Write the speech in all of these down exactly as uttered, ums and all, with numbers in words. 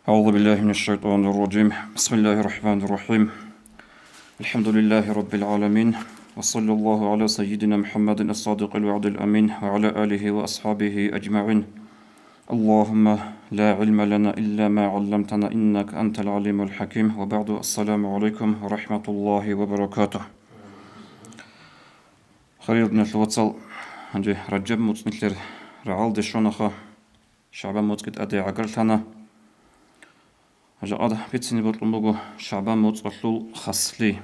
أعوذ بالله من الشيطان الرجيم. بسم الله الرحمن الرحيم. الحمد لله رب العالمين. وصلى الله على سيدنا محمد الصادق الوعد الأمين وعلى آله وأصحابه أجمعين. اللهم لا علم لنا إلا ما علمتنا إنك أنت العليم الحكيم. وبعد، السلام عليكم ورحمة الله وبركاته. Хириял диналъул вацал, гьанже Ражаб муцӀ нилъер рагӀалде щванаха, ШагӀбан муцӀги тӀаде гӀагарлъана. Жакъа бицине бокьун буго ШагӀбан муцӀалъул хаслъи,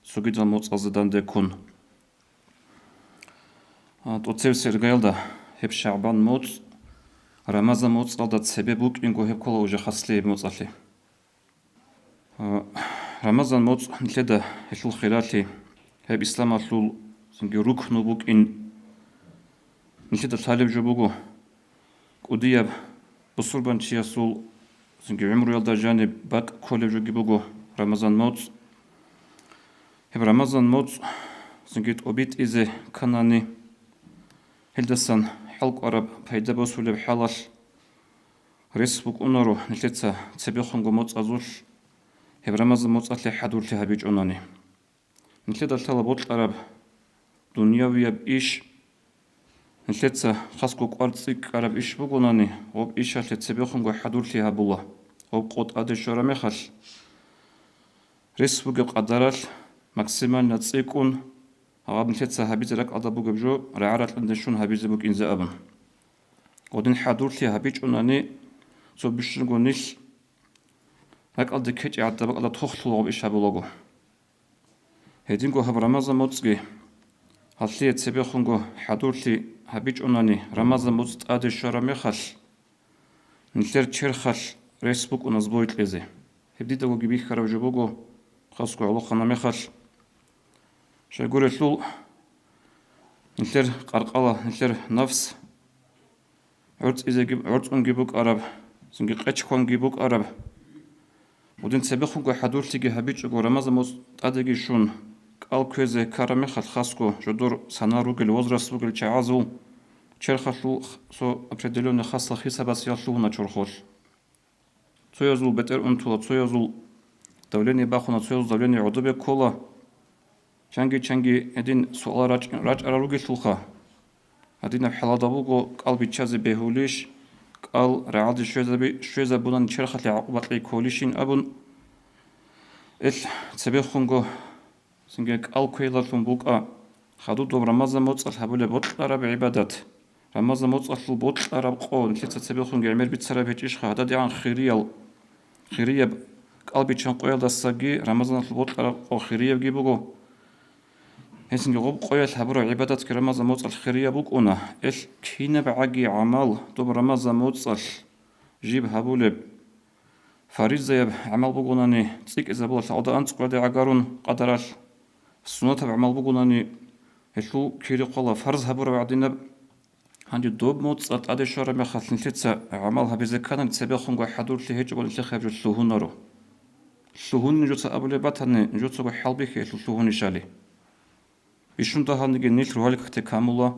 цогидал муцӀазда данде ккун. А, тӀоцебесеб иргаялда гьеб ШагӀбан муцӀ Рамазан муцӀалда цебе букӀинго гьеб ккола уже хаслъи гьеб муцӀалъе. А, Рамазан муцӀ нилъеда гьелъул хиралъи, гьеб исламалъул цинги рукну букӀин нилъеда лъалеб жо буго. КӀудияб бусурбанчиясул цинги гӀумруялда жаниб бакӀ кколеб жоги буго Рамазан муцӀ. Гьеб Рамазан муцӀ цинги тӀобитӀизе кканани, гьелдасан хӀалкӀвараб пайда босулеб хӀалалъ, рес букӀунаро нилъеца цебехунго муцӀазулъ гьеб Рамазан муцӀалъе хӀадурлъи гьабичӀунани. Нилъеда лъала бокьараб дунявияб иш, нилъеца хасго кӀвар цӀикӀкӀараб иш бугонани, гъоб ишалъе цебехунго хӀадурлъи гьабула, гъоб къо тӀаде щвараб мехалъ, рес бугеб къадаралъ максимально цӀикӀкӀун, гьаб нилъеца гьабизе ракӀалда бугеб жо рагӀа-ракьанде щун гьабизе букӀинзе абун. Гъодин хӀадурлъи гьабичӀунани, цо бищунго нилъ ракӀалде ккечӀеб гӀадаб бакӀалда тохлъулаго иш гьабулаго. Гьединго гьаб Рамазан муцӀги, гьалъие цебехунго хӀадурлъи гьабичӀунани, Рамазан муцӀ тӀаде щвараб мехалъ, нилъер черхалъ рес букӀуна сбой кьезе. Гьеб дидагоги бихьараб жо буго, хасго гӀолохъанаб мехалъ. Щайгурелъул, нилъер къаркъала, нилъер нафс гӀорцӀизеги, гӀорцӀунги букӀараб, цинги къечхъванги букӀараб. Гъодин цебехунго хӀадурлъиги гьабичӀого, Рамазан муцӀ тӀадеги щун, кӀал кквезе ккараб мехалъ хасго жодор санал ругел, возраст бугел чагӀазул черхалъул цо определённый хасал хисабас ялъугьуна чорхолъ. Цоязул бетӀер унтула, цоязул давление бахуна, цоязул давление гӀодобе ккола. Чанги-чанги гьедин суалал рачӀ-, рачӀарал ругелъулха. Гьадинаб хӀалада буго кӀал биччазе бегьулищ, кӀал рагӀалде щвезаби-, щвезабунани черхалъе гӀакъуба кьей кколищин абун, ил цебехунго цинги кӀал кквеялъун букӀа, хадуб доб Рамазан муцӀалъ гьабулеб бокьараб гӀибадат. Рамазан муцӀалъул бокьараб къо нилъеца цебехунги гӀемер бицараб гьечӀищха, гьададигӀан хириял, хирияб кӀал биччан къоялдасаги Рамазаналъул бокьараб къо хириябги буго. Гьесинги гъоб къоялъ гьабураб гӀибадатги Рамазан муцӀалъ хирияб букӀуна. Ил кинаб гӀаги гӀамал доб Рамазан муцӀалъ жиб гьабулеб фаризаяб гӀамал бугонани, цӀикӀкӀинабула лъагӀуда анцӀгоялде гӀагарун къадаралъ, суннатаб гӀамал бугонани, гьелъул кири хъвала фарз гьабураб гӀадинаб. Гьанже доб муцӀа тӀаде щвараб мехалъ нилъеца гӀамал гьабизе кканани, цебехунго хӀадурлъи гьечӀого нилъехъе гьеб жо лъугьунаро. Лъугьун нужеца абулеб батани, нужецаго хӀалбихье гьелъул лъугьунищали. Бищун дагьабниги нилъ рогьалил какде камула,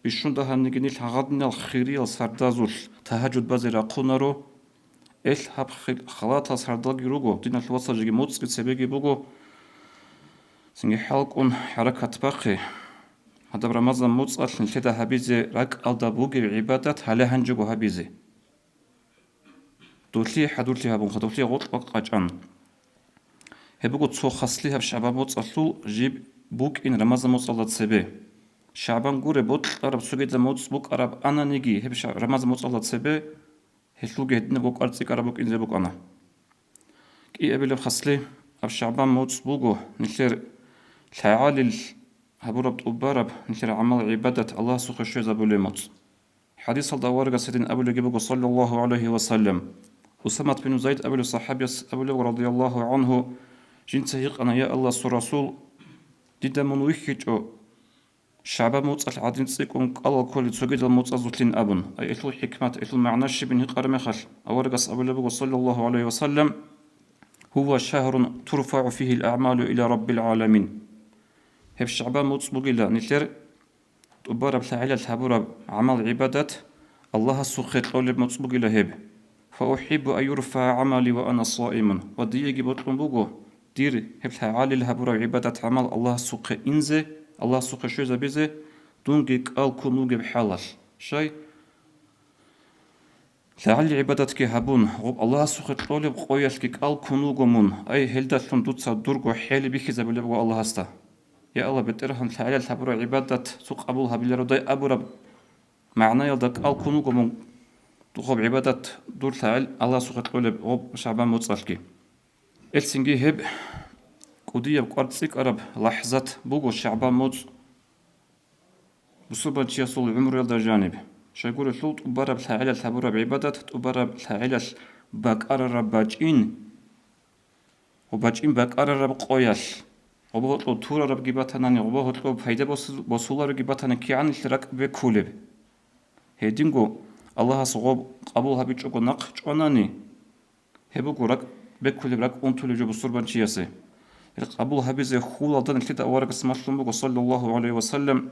бищун дагьабниги нилъ гьагъадинал хириял сардазулъ тагьажуд базе рахъунаро. Эл гьаб хил-, халатал сардалги руго, диналъул вацал, жеги муцӀги цебеги буго. Цинги хӀалкӀун хӀаракат бахъе. Гьадаб Рамазан муцӀалъ нилъеда гьабизе ракӀалда бугеб гӀибадат гьале гьанжего гьабизе. Долъие хӀадурлъи гьабунха, долъие гъоркь къачӀан. Гьеб буго цо хаслъи гьаб ШагӀбан муцӀалъул жиб букӀин Рамазан муцӀалда цебе. ШагӀбан гуре бокьараб цогидаб муцӀ букӀараб ананиги, гьеб ша-, Рамазан муцӀалда цебе гьелъулги гьединабго кӀвар цӀикӀкӀараб букӀинзе букӀана. КӀиабилеб хаслъи гьаб ШагӀбан муцӀ буго нилъер лъагӀалил гьабураб тӀубараб, нилъер гӀамал-гӀибадат Аллагьасухъе щвезабулеб муцӀ. ХӀадисалда аварагас гьедин абулебги буго, саллаллагьу гӀалайгьи ва саллам, Усамат бин Зайд абулев сахӀабияс абулеб, радияллагьу гӀангьу, жинца гьикъана: «Я Аллагьасул Расул, дида мун вихьичӀо, ШагӀбан муцӀалъ гӀадин цӀикӀкӀун кӀалал кколел цогидал муцӀазулъин», – абун. Ай, гьелъул хӀикмат, гьелъул магӀна щибин гьикъараб мехалъ, аварагас абулеб буго, саллаллагьу гӀалайгьи ва саллам: «Гьува шагьрун турфагӀу фигьил агӀмалу иля Раббил гӀаламин». Гьеб ШагӀбан муцӀ бугила нилъер тӀубараб лъагӀалилъ гьабураб гӀамал-гӀибадат Аллагьасухъе кьолеб муцӀ бугила гьеб. «Фа ухиббу ан юрфаа гӀамали ва ана саимун», ва диеги бокьун буго дир гьеб лъагӀалил гьабураб гӀибадат-гӀамал Аллагьасухъе инзе, Аллагьасухъе щвезабизе, дунги кӀал ккун вугеб хӀалалъ. Щай? ЛъагӀалил гӀибадатги гьабун, гъоб Аллагьасухъе кьолеб къоялъги кӀал ккун вуго мун, ай, гьелдалъун дуца дурго хӀел бихьизабулеб буго Аллагьасда. Я Аллагь, БетӀергьан, лъагӀалил гьабураб гӀибадат цо къабул гьабилародай абураб магӀнаялда кӀал ккун вуго мун гъоб гӀибадат, дур лъагӀел Аллагьасухъе кьолеб гъоб ШагӀбан моцӀалъги. Элцинги гьеб кӀудияб кӀвар цӀикӀкӀараб лахӀзат буго ШагӀбан моцӀ бусурбанчиясул гӀумруялда жаниб. Щайгурелъул тӀубараб лъагӀелалъ гьабураб гӀибадат, тӀубараб лъагӀелалъ бакӀарараб бачӀин, ва бачӀин бакӀарараб къоялъ, гъоба гьоркьоб турарабги батанани, гъоба гьоркьоб пайда босу-, босуларебги батани, кигӀанилъ ракӀ беккулеб. Гьединго Аллагьас гъоб къабул гьабичӀого нахъ чӀванани, гьеб буго ракӀ беккулеб, ракӀ унтулеб жо бусурбанчиясе. Гьеб къабул гьабизе хьулалда нилъеда аварагас малъун буго, саллаллагьу гӀалайгьи ва саллам,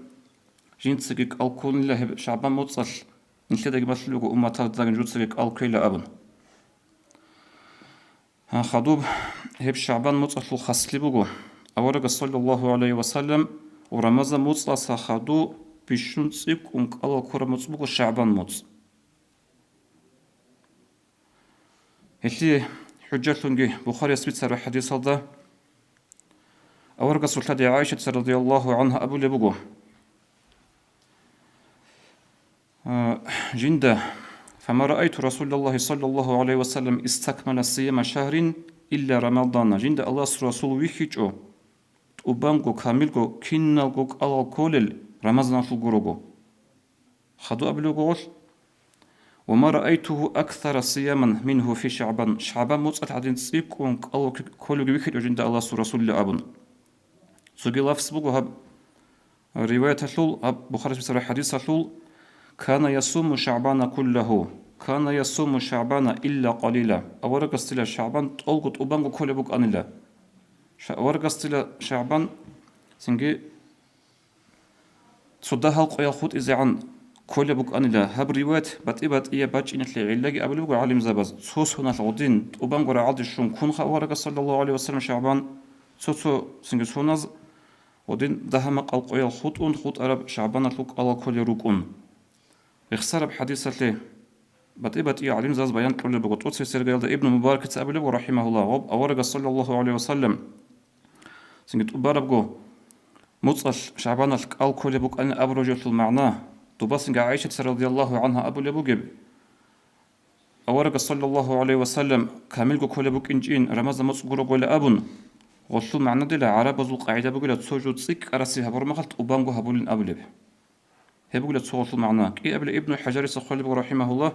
жинцаги кӀал ккунила гьеб ШагӀбан моцӀалъ, нилъедаги малъулеб буго умматалдаги жуцаги кӀал кквела абун. Гьа, хадуб, гьеб ШагӀбан моцӀалъул хаслъи буго. Аварагас, саллаллагьу гӀалайгьи ва саллам, ва Рамазан моцӀалъа хадуб бищун цӀикӀкӀун кӀалал ккураб моцӀ буго ШагӀбан моцӀ. Гьелъие хӀужжалъунги Бухарияс бицараб хӀадисалда аварагасул лъади ГӀайшаца радияллагьу гӀангьа абулеб буго, а, жинда: «Фама раайту Расулаллагьи саллаллагьу гӀалайгьи ва саллам истакмала сияма шагьрин илла Рамадана». Жинда Аллагьасул Расул вихьичӀо тӀубанго, камилго, киналго кӀалал кколел Рамазаналъул гурого. Хадуб абулеб буго гъолъ: «Ва ма раайтугьу аксара сияман мингьу фи ШагӀбан», ШагӀбан моцӀалъ гӀадин цӀикӀкӀун кӀалал кколевги вихьичӀо жинда Аллагьасул Расулилла абун. Цоги лафз буго гьаб риваяталъул, гьаб Бухарис бицараб хӀадисалъул: «Кана ясуму ШагӀбана куллагьу, кана ясуму ШагӀбана илла къалила». Аварагасдила ШагӀбан тӀолго тӀубанго кколеб букӀанила. Ша-, аварагасдила ШагӀбан цинги цо дагьал къоял хутӀизегӀан кколеб букӀанила. Гьаб риваят батӀи-батӀияб бачӀиналъе гӀиллаги абулеб буго гӀалимзабаз: цо соналъ гъудин тӀубанго рагӀалде щун ккунха аварагас, саллаллагьу гӀалайгьи ва саллам, ШагӀбан, цо-цо цинги соназ гъудин дагьа-макъал къоял хутӀун хутӀараб ШагӀбаналъул кӀалал кколел рукӀун. Рехсараб хӀадисалъе батӀи-батӀи гӀалимзабаз баян кьолеб буго. ТӀоцебесеб иргаялда Ибну Мубаракица абулеб буго, рахимагьуллагь, гъоб аварагас, саллаллагьу гӀалайгьи ва саллам, цинги тӀубарабго моцӀалъ ШагӀбаналъ кӀал кколеб букӀанин абураб жоялъул магӀна, дубасинги ГӀайшаца радияллагьу гӀангьа абулеб бугеб, аварагас, саллаллагьу гӀалайгьи ва саллам, камилго кколеб букӀинчӀин Рамазан моцӀ гурогойила абун, гъолъул магӀнадила гӀарабазул къагӀида бугила цо жо цӀикӀкӀараси гьабураб мехалъ тӀубанго гьабулин абулеб. Гьеб бугила цо гъолъул магӀна. КӀиабилеб Ибну ХӀажарица хъвалеб буго, рахимагьуллагь,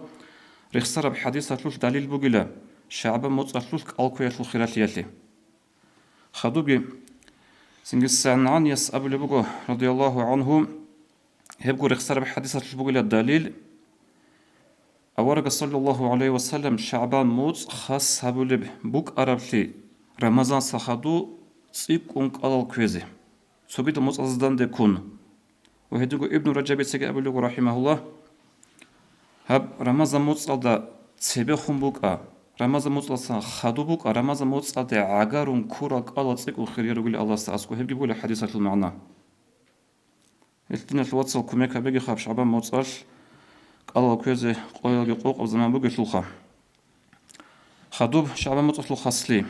рехсараб хӀадисалъулъ далил бугила ШагӀбан моцӀалъулъ кӀал кквеялъул хиралъиялъе. Хадубги цинги СангӀанияс абулеб буго, радияллагьу гӀангьу, гьебго рехсараб хӀадисалъулъ бугила далил, аварагас, саллаллагьу гӀалайгьи ва саллам, ШагӀбан моцӀ хас гьабулеб букӀараблъи Рамазан сахаду цӀикӀкӀун кӀалал кквезе, цогидал моцӀазда данде ккун. Ва гьединго Ибну Ражабицаги абулеб буго, рахимагьуллагь, гьаб Рамазан моцӀалда цебехун букӀа, Рамазан моцӀалдасан хадуб букӀа, Рамазан моцӀалде гӀагарун ккурал кӀалал цӀикӀкӀун хирияр ругел Аллагьасда аскӀоб, гьебги бугила хӀадисалъул магӀна. Гьелъ, диналъул вацал, кумек гьабеги хаб ШагӀбан моцӀалъ кӀалал кквезе къоялги къокъаб заман бугелъулха. Хадуб ШагӀбан моцӀалъул хаслъи.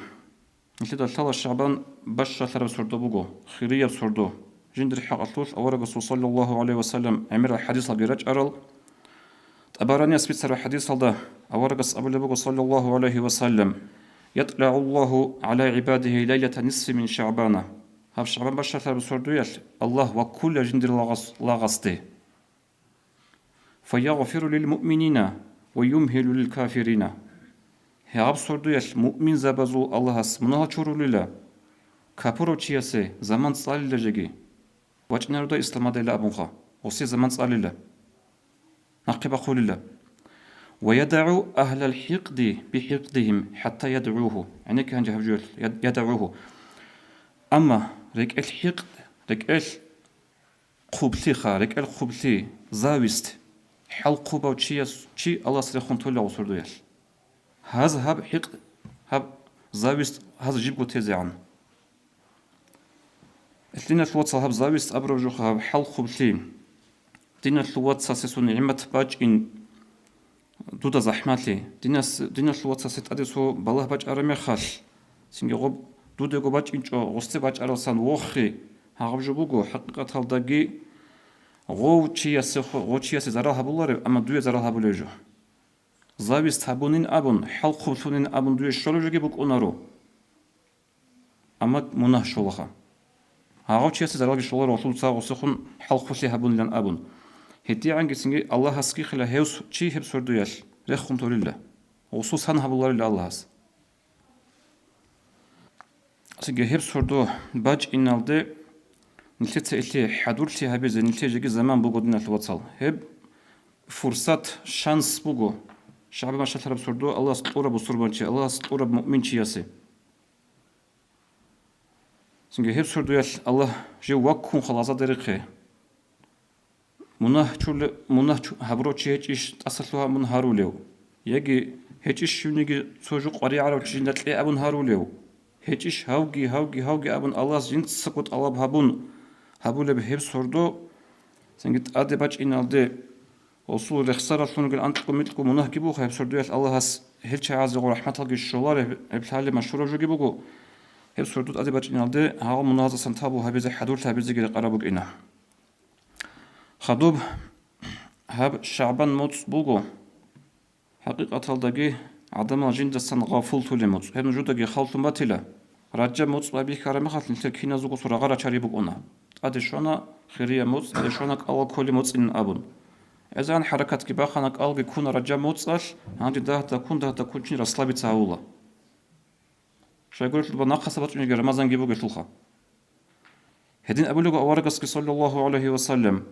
Нилъеда лъала ШагӀбан бащалъараб сордо буго, хирияб сордо. Жиндир хӀакъалъулъ аварагасул, саллаллагьу гӀалайгьи ва саллам, гӀемерал хӀадисалги рачӀарал, ТӀабаранияс бицараб хӀадисалда аварагас абулеб буго, саллаллагьу гӀалайгьи ва саллам: «ЯтӀлагӀуллагьу гӀала гӀибадигьи лайлата нисфи мин ШагӀбана». Гьаб ШагӀбан бащалъараб сордоялъ Аллагь ваккула жиндир лагъас-, лагъасде. «Фаягъфиру лил муъминина ва юмгьилу лил кафирина». Гьаб сордоялъ муъминзабазул Аллагьас мунагьал чурулила, капурав чиясе заман цӀалила жеги. ВачӀинаруда исламадайла абунха, гъосе заман цӀалила, нахъе бахъулила. «Ва ядагӀу агьлал хӀикъди бихӀикъдигьим хӀатта ядгӀугьу». ГӀенекке гьанже гьаб жоялъ, яд-, ядагӀугьу. Амма рекӀел хӀикъд, рекӀел хъублъиха, рекӀел хъублъи, зависть, хӀалхъубав чияс, чи Аллагьас рехун тола гъо сордоялъ. Гьаз гьаб хӀикъ, гьаб завист гьаз жибго тезегӀан. Диналъул вацал, гьаб завист абураб жуха гьаб хӀалхублъи. Диналъул вацасе цо нигӀмат бачӀин дуда захӀмалъи. Динас-, диналъул вацасе тӀаде цо балагь бачӀараб мехалъ, цинги гъоб дудего бачӀинчӀо, гъосде бачӀаралсан вохи, гьагъаб жо буго, хӀакъикъаталдаги гъов чиясе хо-, гъов чиясе зарал гьабуларев, амма дуе зарал гьабулев жо. Завист гьабунин абун, хӀалхублъунин абун дуе щолеб жоги букӀунаро. Амма мунагь щолаха. Гьагъав чиясе заралги щоларо, гъолъул ца гъосехун хӀалхулъи гьабунилан абун. ГьедигӀангицинги Аллагьасги хила гьев с-, чи гьеб сордоялъ рехун турила. Гъосул сан гьабуларила Аллагьас. Цинги гьеб сордо бачӀиналде нилъеца илъе хӀадурлъи гьабизе нилъее жеги заман буго, диналъул вацал. Гьеб фурсат, шанс буго. ШагӀбан машалъараб сордо Аллагьас кьураб бусурбанчи, Аллагьас кьураб муъминчиясе. Цинги гьеб сордоялъ Аллагь жив ваккун хал азадерихъе. Мунагь чурле-, мунагь чу-, гьабурав чи гьечӀищ тӀасалъугьа абун гьарулев? Яги гьечӀищ щивниги цо жо къваригӀарав чи жинда кье абун гьарулев? ГьечӀищ гьавги, гьавги, гьавги абун Аллагьас жинцаго тӀалаб гьабун гьабулеб гьеб сордо, цинги тӀаде бачӀиналде, гъосул рехсаралъун ругел анкьго-микьго мунагьги буха гьеб сордоялъ Аллагьас гьел чагӀазего рахӀматалги щолареб, гьеб лъалеб машгьураб жоги буго, гьеб сордо тӀаде бачӀиналде гьагъал мунагьаздасан тавбу гьабизе, хӀадурлъи гьабизегири къараб букӀина. Хадуб, гьаб ШагӀбан муцӀ буго. ХӀакъикъаталдаги гӀадамал жиндасан гъафуллъулеб муцӀ. Гьеб нужедаги хавлъун батила. Ражаб муцӀ байбихьараб мехалъ нилъер киназего цо рагъа рачари букӀуна. ТӀаде щвана хирияб муцӀ, тӀаде щвана кӀалал кколеб муцӀин абун. ГӀезегӀан хӀаракатги бахана, кӀалги ккуна ражаб муцӀалъ, гьанже дагьда ккун, дагьда ккун чи расслабиться гьавула. Щайгурелъул ба нахъаса бачӀунеги Рамазанги бугелъулха. Гьедин абулего аварагасги, саллаллагьу гӀалайгьи ва саллам,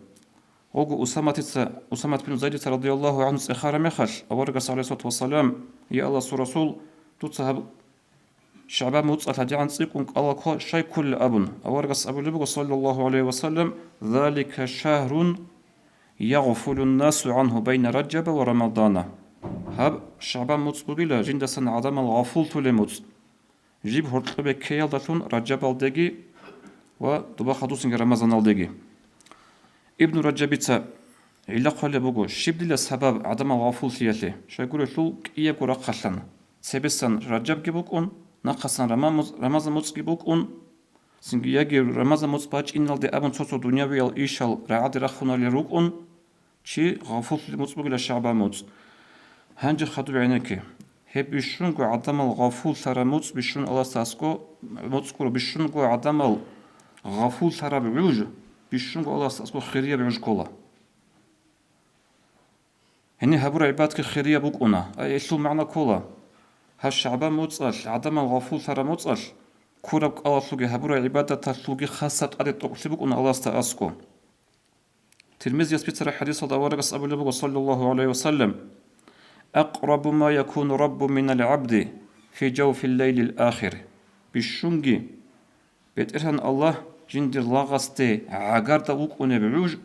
гъого Усаматица, Усамат бин Зайдица радияллагьу гӀангьу цӀехараб мехалъ, аварагас, гӀалайгьиссалату вассалам: «Я Аллагьасул Расул, дуца гьаб ШагӀбан муцӀалъ гьадигӀан цӀикӀкӀун кӀалал кко-, щай кколел?» абун. Аварагас абулеб буго, саллаллагьу гӀалайгьи ва саллам: «Залика шагьрун ягъфулун насу гӀангьу байна Ражаба ва Рамадана». Гьаб ШагӀбан муцӀ бугила жиндасан гӀадамал гъафуллъулеб муцӀ. Жиб гьоркьобе ккеялдалъун Ражабалдеги ва доба хадусинги Рамазаналдеги. Ибну Ражабица гӀилла хъвалеб буго, щиб дила сабаб гӀадамал гъафуллъиялъе, щайгурелъул кӀиябго рахъалъан, цебесан Ражабги букӀун, нахъасан Рамамуз-, Рамазан муцӀги букӀун, цинги яги Рамазан муцӀ бачӀиналде абун цо-цо дунявиял ишал рагӀаде рахунарел рукӀун, чи гъафуллъи муцӀ бугила ШагӀбан муцӀ. Гьанже хадуб гӀенекке. Гьеб бищунго гӀадамал гъафуллъараб муцӀ бищун Аллагьасда аскӀо, муцӀ гуро бищунго гӀадамал гъафуллъараб гӀуж, бищунго Аллагьасда аскӀо хирияб гӀуж ккола. Гьениб гьабураб гӀибадатги хирияб букӀуна, ай гьелъул магӀна ккола, гьаб ШагӀбан муцӀалъ, гӀадамал гъафуллъараб муцӀалъ, ккураб кӀалалъулги гьабураб гӀибадаталъулги хасаб тӀаде тӀокӀлъи букӀуна Аллагьасда аскӀо. Тирмизияс бицараб хӀадисалда аварагас абулеб буго, саллаллагьу гӀалайгьи ва саллам: «Акърабу ма якуну Раббу минал гӀабди фи жавфил лайлил ахир». Бищунги БетӀергьан Аллагь жиндир лагъасде гӀагарда вукӀунеб гӀуж,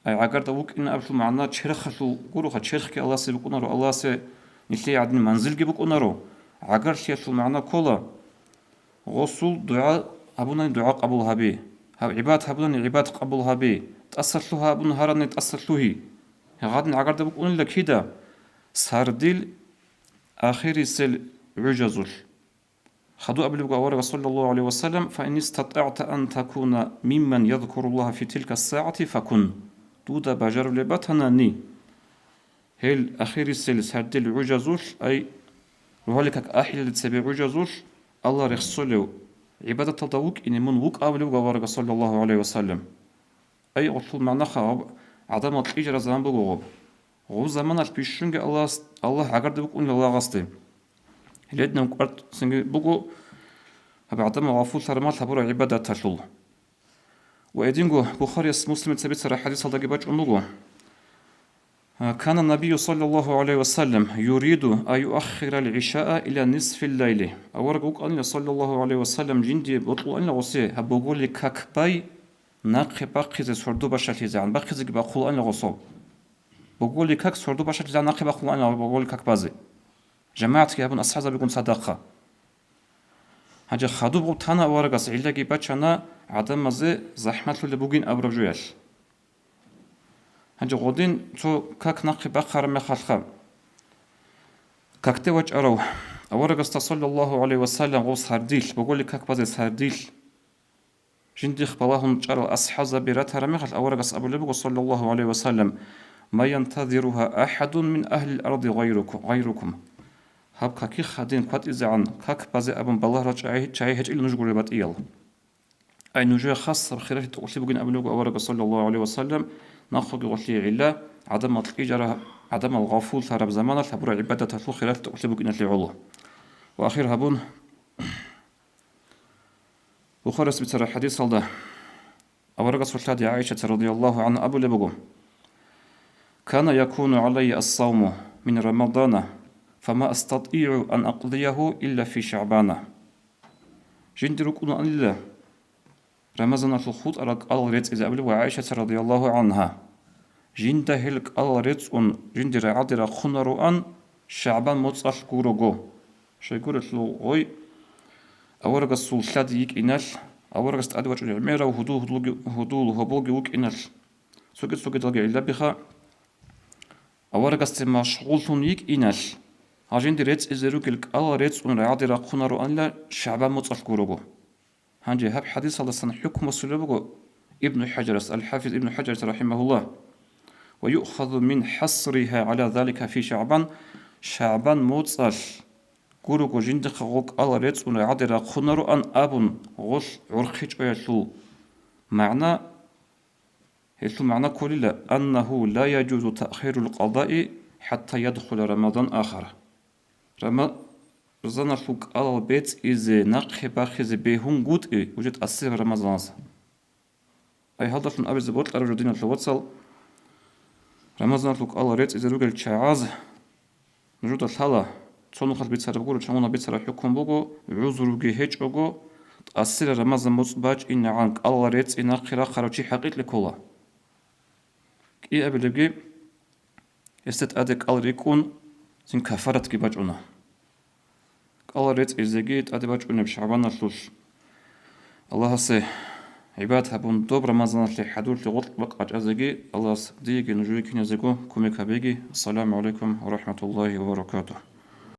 ай, гӀагарда вукӀин абулъул магӀна черхалъул гуроха, черхги Аллагьасе букӀунаро, Аллагьасе нилъее гӀадин манзилги букӀунаро, гӀагарлъиялъул магӀна ккола, гъосул дугӀа гьабунани дугӀа къабул гьаби, гьаб гӀибадат гьабунани гӀибадат къабул гьаби, тӀасалъугьа абун гьарани тӀасалъугьи. Гьагъадин гӀагарда букӀунила кида? Сардил ахирисел гӀужазулъ. Хадуб абулеб буго аварагас, саллаллагьу гӀалайгьи ва саллам: «Фа ин истатӀагӀта ан такуна мимман язкуруллагьа фи тилка сагӀати, факун». Дуда бажарулеб батанани, гьел ахирисел сардил гӀужазулъ, ай, рогьалил как ахӀилалде цебе гӀужазулъ, Аллагь рехсолев, гӀибадаталда вукӀине мун вукӀа абулеб буго аварагас, саллаллагьу гӀалайгьи ва саллам. Ай, гъолъул магӀнаха, гъаб гӀадамал кьижараб заман буго гъаб. Гъаб заманалъ бищунги Аллагьас, Аллагь гӀагарда букӀунила лагъасде. Гьелединаб кӀвар цинги буго гьаб гӀадамал гъафуллъараб мал гьабураб гӀибадаталъул. Ва гьединго Бухарияс, Муслимица бицараб хӀадисалдаги бачӀун буго: «Кана набию саллаллагьу гӀалайгьи ва саллам юриду ан юаххирал гӀишаа иля нисфил лайли». Авараг вукӀанила, саллаллагьу гӀалайгьи ва саллам, жиндие бокьулаанила гъосе гьаб боголил как бай нахъе бахъизе сордо башалъизегӀан, бахъизеги бахъулаанила гъосо. Боголил как сордо башалъизегӀан нахъе бахъулаанила боголил как базе. ЖамагӀатги гьабун асхӀабзабигун цадахъа. Гьанже хадуб гъуб тана аварагас, гӀиллаги бачана гӀадамазе захӀмалъулеб бугин абураб жоялъ. Гьанже гъодин цо как нахъе бахъараб мехалъха, какде вачӀарав аварагасда, саллаллагьу гӀалайгьи ва саллам, гъов сардилъ, боголил как базе сардилъ, жиндихъ балагьун чӀарал асхӀабзаби ратараб мехалъ аварагас абулеб буго, саллаллагьу гӀалайгьи ва саллам: «Ма янтазиругьа ахӀадун мин агьлил арди гъайруку-, гъайрукум». Гьаб какихъ гьадин кватӀизегӀан как базе абун балагьарал чагӀи, чагӀи гьечӀила нуж гуреб батӀиял. Ай, нужее хасаб хиралъи тӀокӀулъи бугин абулеб буго аварагас, саллаллагьу гӀалайгьи ва саллам, нахъеги гъолъие гӀилла, гӀадамал кьижара-, гӀадамал гъафуллъараб заманалъ гьабураб гӀибадаталъул хиралъи тӀокӀулъи букӀиналъе гӀоло. Ва ахир гьабун, Бухарис бицараб хӀадисалда аварагасул лъади ГӀайшата радияллагьу гӀангьа абулеб буго: «Кана якуну гӀалайя ас-савму мин Рамадана, фама астатӀигӀу ан акъдиягьу илля фи ШагӀбана». Жинде рукӀунаанила Рамазаналъул хутӀарал кӀалал рецӀизе абулеб буго ГӀайшата радияллагьу гӀангьа. Жинда гьел кӀалал рецӀун жинде рагӀаде рахъунароан ШагӀбан моцӀалъ гурого. Щайгурелъул гъой аварагасул лъади йикӀиналъ, аварагас тӀаде вачӀунеб гӀемерав гьудул-гьудулги-, гьудул-гьоболги вукӀиналъ, цоги-цогидалги гӀиллабиха, аварагасде машгъуллъун йикӀиналъ, гьал жинде рецӀизе ругел кӀалал рецӀун рагӀаде рахъунароанила ШагӀбан моцӀалъ гурого. Гьанже гьаб хӀадисалдасан хӀукму босулеб буго Ибну ХӀажарас, ал-ХӀафиз Ибну ХӀажарас рахӀимагьуллагь: «Ва юъхазу мин хӀасригьа гӀала залика фи ШагӀбан», ШагӀбан моцӀалъ гурого жиндихъа гъо кӀалал рецӀун рагӀаде рахъунароан абун гъолъ гӀурхъичӀоялъул магӀна, гьелъул магӀна кколила: «Аннагьу ла яжузу таъхирул къадаи хӀатта ядхула Рамазан ахар». Рамазаналъул кӀалал бецӀизе нахъе бахизе бегьунгутӀи уже тӀасираб Рамазаналдаса. Ай, гьалдалъун абизе бокьараб жо, диналъул вацал, Рамазаналъул кӀалал рецӀизе ругел чагӀаз нужеда лъала, цо нухалъ бицараб гуро, чамуна бицараб хӀукму буго, гӀузруги гьечӀого, тӀасираб Рамазан моцӀ бачӀинегӀан кӀалал рецӀи нахъе рахъарав чи хӀакъикълъи ккола. КӀиабилебги, гьесда тӀаде кӀал рикӀкӀун, цин кафаратги бачӀуна. КӀал рецӀизеги тӀаде бачӀунеб ШагӀбаналъулъ Аллагьасе гӀибадат гьабун, доб Рамазаналъе хӀадурлъи гъоркь бакъ бачӀазеги Аллагьас диеги нужее киназего кумек гьабеги. Ассаламу гӀалайкум ва рахӀматуллагьи ва баракатугь.